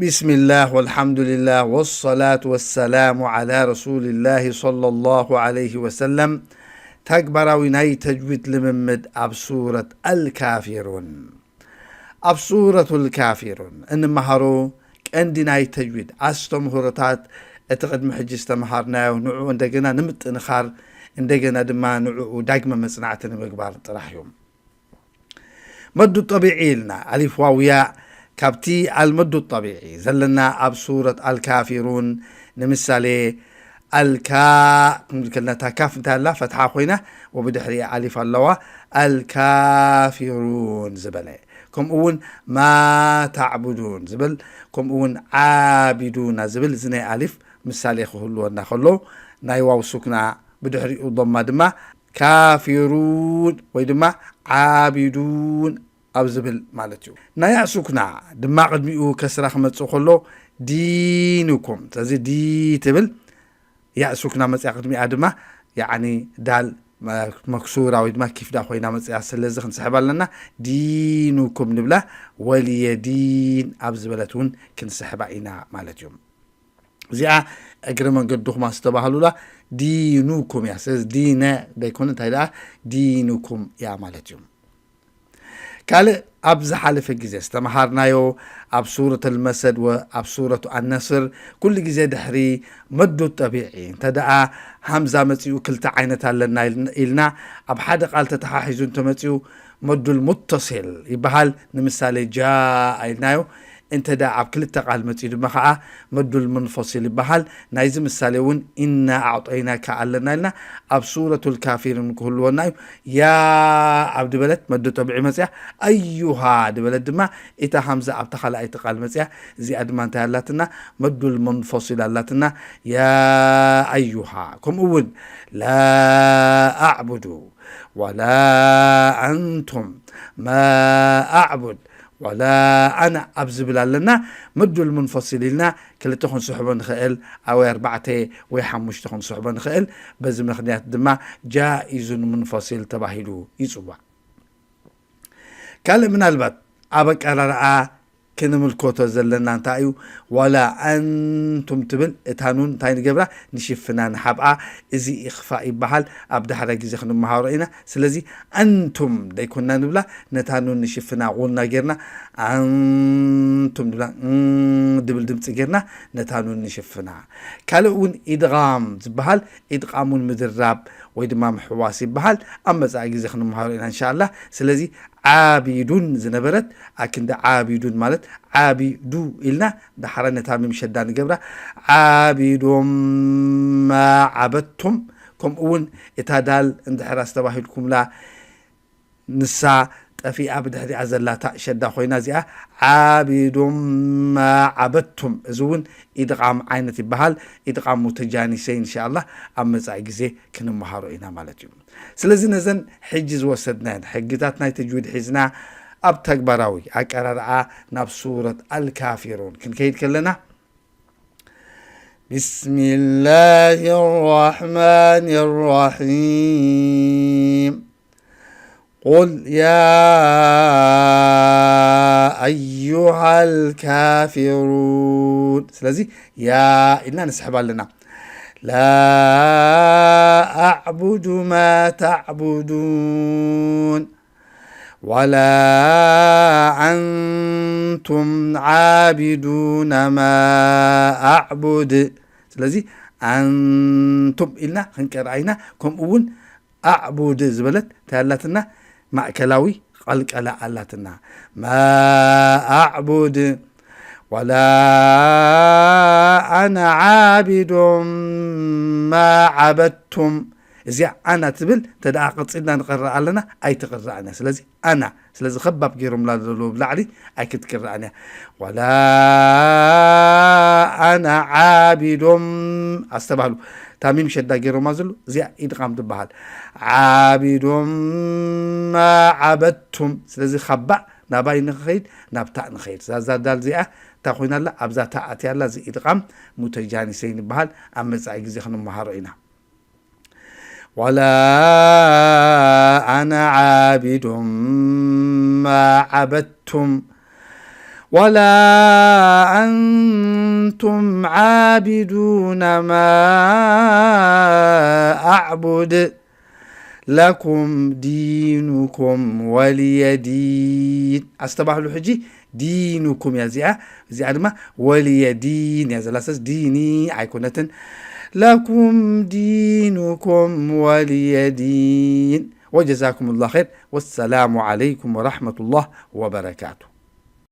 ቢስሚላህ ወልሓምዱሊላህ ወሰላቱ ወሰላሙ ዓላ ረሱሊላህ ሰለላሁ ዓለይሂ ወሰለም። ተግባራዊ ናይ ተጅዊድ ልምምድ ኣብ ሱረት ኣልካፊሩን። ኣብ ሱረቱል ካፊሩን እንመሃሮ ቀንዲ ናይ ተጅዊድ ኣስተምህሮታት፣ እቲ ቅድሚ ሕጂ ዝተመሃርናዮ ንዕኡ እንደገና ንምጥንኻር፣ እንደገና ድማ ንዕኡ ዳግመ መጽናዕቲ ንምግባር ጥራሕ እዩ። መዱ ጠቢዒ ኢልና ኣሊፍ ዋው ያ፣ ካብቲ ኣልመዱ ጠቢዒ ዘለና ኣብ ሱረት ኣልካፊሩን፣ ንምሳሌ ኣልካ ክንብል ከለና፣ እታ ካፍ እንታይ ኣላ? ፈትሓ ኮይና፣ ወብድሕሪኣ ኣሊፍ ኣለዋ። ኣልካፊሩን ዝበለ፣ ከምኡ እውን ማ ታዕቡዱን ዝብል፣ ከምኡ እውን ዓቢዱና ዝብል፣ እዚ ናይ ኣሊፍ ምሳሌ ክህልወና ከሎ፣ ናይ ዋው ሱክና ብድሕሪኡ ዶማ ድማ ካፊሩን ወይ ድማ ዓቢዱን ኣብ ዝብል ማለት እዩ። ናይ ያእ ሱክና ድማ ቅድሚኡ ከስራ ክመጽእ ከሎ፣ ዲኑኩም። ስለዚ ዲ ትብል፣ ያእ ሱክና መጽያ ቅድሚኣ ድማ፣ ያዕኒ ዳል መ-፣ መክሱራ ወይ ድማ ኪፍዳ ኮይና መጽያ፣ ስለዚ ክንስሕባ ኣለና። ዲኑኩም ንብላ፣ ወልየ ዲን ኣብ ዝበለት እውን ክንስሕባ ኢና ማለት እዩ። እዚኣ እግረ መንገድኹም ኣስተባህሉላ። ዲኑኩም እያ። ስለዚ ዲነ ደይኮነ፣ እንታይ ደኣ፣ ዲኑኩም እያ ማለት እዩ። ካልእ ኣብ ዝሓለፈ ግዜ ዝተምሃርናዮ፣ ኣብ ሱረት ኣልመሰድ ወኣብ ሱረቱ ኣነስር፣ ኩሉ ግዜ ድሕሪ መዱ ጠቢዒ እንተ ደኣ ሃምዛ መጺኡ፣ ክልተ ዓይነት ኣለና ኢል-፣ ኢልና፣ ኣብ ሓደ ቃል ተተሓሒዙ እንተመጺኡ መዱል ሙተሲል ይበሃል። ንምሳሌ ጃ ኢልናዮ፣ እንተ ደኣ ኣብ ክልተ ቃል መጺኡ ድማ ኸዓ መዱል ሙንፈሲል ይበሃል። ናይዚ ምሳሌ እውን ኢና ኣዕጠይናካ ኣለና ኢልና ኣብ ሱረቱል ካፊሩን ክህልወና እዩ። ያ ኣብ ድበለት መዱ ጠቢዒ መጽያ፣ ኣዩሃ ድበለት ድማ እታ ሃምዛ ኣብታ ካልኣይቲ ቃል መጽያ፣ እዚኣ ድማ እንታይ ኣላትና? መዱል ሙንፈሲል ኣላትና። ያ ኣዩሃ። ከምኡ እውን ላ ኣዕቡዱ ወላ ኣንቱም ማ ኣዕቡድ ወላ ኣና ኣብ ዝብል ኣለና። መዱል ሙንፈሲል ኢልና ክልተ ክንስሕቦ ንኽእል፣ ወይ ኣርባዕተ ወይ ሓሙሽተ ክንስሕቦ ንኽእል። በዚ ምኽንያት ድማ ጃኢዙን ሙንፈሲል ተባሂሉ ይጽዋዕ። ካልእ ምናልባት ኣብ ኣቀራርኣ ክንምልከቶ ዘለና እንታይ እዩ? ዋላ ኣንቱም ትብል፣ እታ ኑን እንታይ ንገብራ? ንሽፍና፣ ንሓብኣ። እዚ ኢኽፋእ ይበሃል። ኣብ ዳሕራይ ግዜ ክንመሃሮ ኢና። ስለዚ ኣንቱም ደይኮንና ንብላ፣ ነታ ኑን ንሽፍና፣ ጉና ጌርና፣ ኣንቱም ንብላ፣ እም ድብል ድምፂ ጌርና ነታ ኑን ንሽፍና። ካልእ እውን ኢድጋም ዝበሃል፣ ኢድጋም እውን ምድራብ ወይ ድማ ምሕዋስ ይበሃል። ኣብ መጻኢ ግዜ ክንመሃሮ ኢና እንሻላ። ስለዚ ዓቢዱን ዝነበረት፣ ኣክንዲ ዓቢዱን ማለት ዓቢዱ ኢልና፣ ዳሕራ ነታ ሚም ሸዳ ንገብራ። ዓቢዱም ማ ዓበድቱም። ከምኡ እውን እታ ዳል እንድሕር ኣስተባሂልኩምላ፣ ንሳ ጠፊኣ፣ ብድሕሪኣ ዘላ ታእ ሸዳ ኮይና፣ እዚኣ ዓቢዱም ማ ዓበድቱም። እዚ እውን ኢድቃም ዓይነት ይበሃል። ኢድቃም ሙተጃኒሰይን፣ እንሻላ፣ ኣብ መጻኢ ግዜ ክንመሃሮ ኢና ማለት እዩ። ስለዚ ነዘን ሕጂ ዝወሰድናየን ሕግታት ናይ ተጅዊድ ሒዝና፣ ኣብ ተግባራዊ ኣቀራርዓ ናብ ሱረት ኣልካፊሩን ክንከይድ ከለና፣ بسم الله الرحمن الرحيم. قل يا أيها الكافرون. ስለዚ ያ ኢልና ንስሕብ ኣለና። لا أعبد ما تعبدون ولا أنتم عابدون ما أعبد. ስለዚ ኣንቱም ኢልና ክንቀርኣ ኢና። ከምኡ እውን ኣዕቡድ ዝበለት እንታይ ኣላትና? ማእከላዊ ቀልቀላ ኣላትና። ማ ኣዕቡድ ወላ ኣነ ዓቢዱ ማ ዓበድቱም። እዚኣ ኣና ትብል እንተ ደኣ ቀጺልና ንቐርእ ኣለና፣ ኣይትቕራእን እያ። ስለዚ ኣና፣ ስለዚ ከባብ ገይሮምላ ዘለዉ ብላዕሊ ኣይክትቅራእን እያ። ወላ ኣና ዓቢዱም፣ ኣስተባህሉ። ታሚም ሸዳ ገይሮማ ዘለዉ፣ እዚኣ ኢድቓም ትበሃል። ዓቢዱም ማ ዓበድቱም። ስለዚ ካብ ባእ ናባይ ንኽኸይድ፣ ናብ ታእ ንኸይድ። እዛ ዛዳል እዚኣ እንታይ ኮይና ኣላ? ኣብዛ ታእ ኣትያ ኣላ። እዚ ኢድቓም ሙተጃኒሰይን ይበሃል። ኣብ መጻኢ ግዜ ክንመሃሮ ኢና። ولا أنا عابد ما عبدتم ولا أنتم عابدون ما أعبد لكم دينكم ولي دين. ኣስተባህሉ ሕጂ ዲኑኩም እያ እዚኣ። እዚኣ ድማ ወልየ ዲን እያ ዘላ። ስለዚ ዲኒ ኣይኮነትን። لكم دينكم ولي دين. وجزاكم الله خير. والسلام عليكم ورحمة الله وبركاته.